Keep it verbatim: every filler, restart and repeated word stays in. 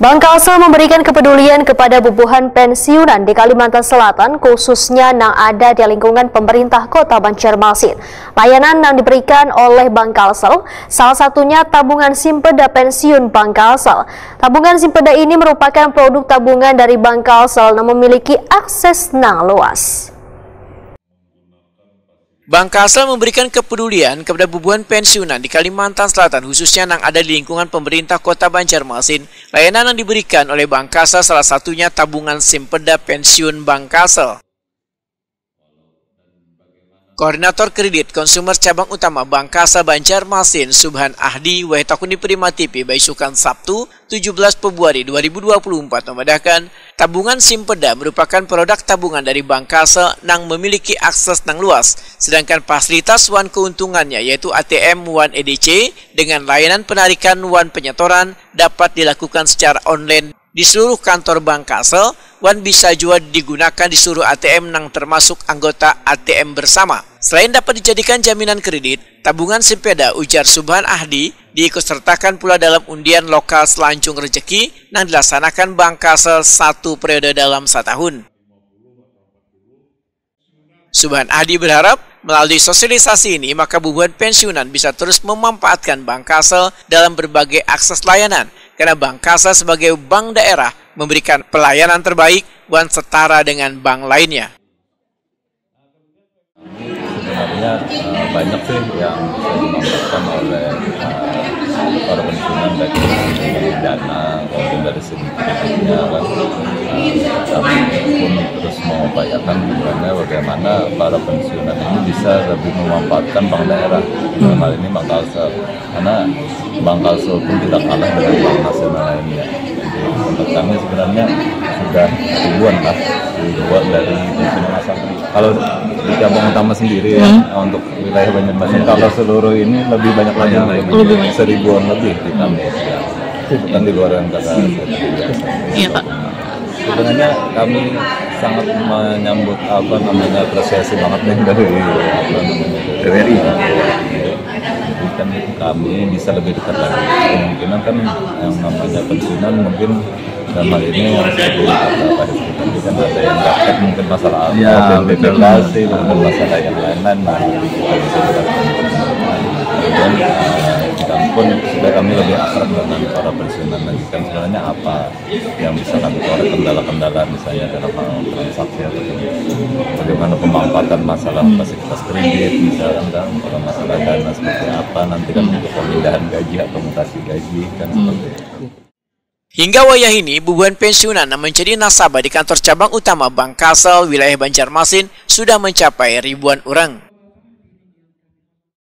Bank Kalsel memberikan kepedulian kepada bubuhan pensiunan di Kalimantan Selatan, khususnya nang ada di lingkungan pemerintah Kota Banjarmasin. Layanan yang diberikan oleh Bank Kalsel, salah satunya tabungan simpeda pensiun Bank Kalsel. Tabungan simpeda ini merupakan produk tabungan dari Bank Kalsel yang memiliki akses nang luas. Bank Kalsel memberikan kepedulian kepada bubuhan pensiunan di Kalimantan Selatan, khususnya yang ada di lingkungan pemerintah Kota Banjarmasin. Layanan yang diberikan oleh Bank Kalsel salah satunya tabungan simpeda pensiun Bank Kalsel. Koordinator Kredit Konsumer Cabang Utama Bank Kalsel Banjarmasin, Subhan Ahdi, wayah takun di Prima T V baisukan Sabtu, tujuh belas Februari dua ribu dua puluh empat, memandahkan tabungan simpeda merupakan produk tabungan dari Bank Kalsel nang memiliki akses nang luas, sedangkan fasilitas wan keuntungannya yaitu A T M wan E D C dengan layanan penarikan wan penyetoran dapat dilakukan secara online di seluruh kantor Bank Kalsel wan bisa jua digunakan di seluruh A T M nang termasuk anggota A T M bersama. Selain dapat dijadikan jaminan kredit, tabungan simpeda, ujar Subhan Ahdi, diikutsertakan pula dalam undian lokal Selanjung Rejeki nang dilaksanakan Bank Kalsel satu periode dalam satahun. Subhan Ahdi berharap melalui sosialisasi ini maka bubuhan pensiunan bisa terus memanfaatkan Bank Kalsel dalam berbagai akses layanan, karena Bank Kalsel sebagai bank daerah memberikan pelayanan terbaik wan setara dengan bank lainnya. Sebenarnya eh, banyak sih yang bisa dimanfaatkan oleh eh, para pensiunan, baik dari dana maupun dari segi kreditnya kan. Eh, kami pun terus mengupayakan sebenarnya bagaimana para pensiunan ini bisa lebih memanfaatkan bank daerah, dalam hal ini Bank Kalsel, karena Bank Kalsel pun tidak kalah dengan bank nasional lainnya. Jadi, menurut kami sebenarnya sudah ribuan lah, ribuan dari pensiunan asal. Kalau di cabang utama sendiri ya, untuk wilayah Banjarmasin, kalau seluruh ini lebih banyak lagi, Lebih banyak. Seribuan lebih di kami. Itu kan di luar yang kata saya tadi. Iya, Pak. Sebenarnya kami sangat menyambut apa namanya, apresiasi banget nih dari apa namanya, dari R R I. Jadi kan kami bisa lebih dekat lagi. Kemungkinan kan yang namanya pensiunan mungkin dalam hal ini yang seperti kata Pak Hizky tadi kan ada yang dapat mungkin masalah apa, Ya, identifikasi, mungkin masalah yang lain-lain, nah, kita bisa berkomunikasi. Kemudian eh, kita pun sudah, kami lebih akrab dengan para pensiunan lagi, kan sebenarnya apa yang bisa kami korek, kendala-kendala misalnya dalam hal transaksi atau ini, bagaimana pemanfaatan masalah fasilitas kredit misalkan kan, kalau masalah dana seperti apa nanti kan untuk pemindahan gaji atau mutasi gaji kan seperti itu. Hingga wayah ini, bubuhan pensiunan yang menjadi nasabah di kantor cabang utama Bank Kalsel wilayah Banjarmasin sudah mencapai ribuan orang.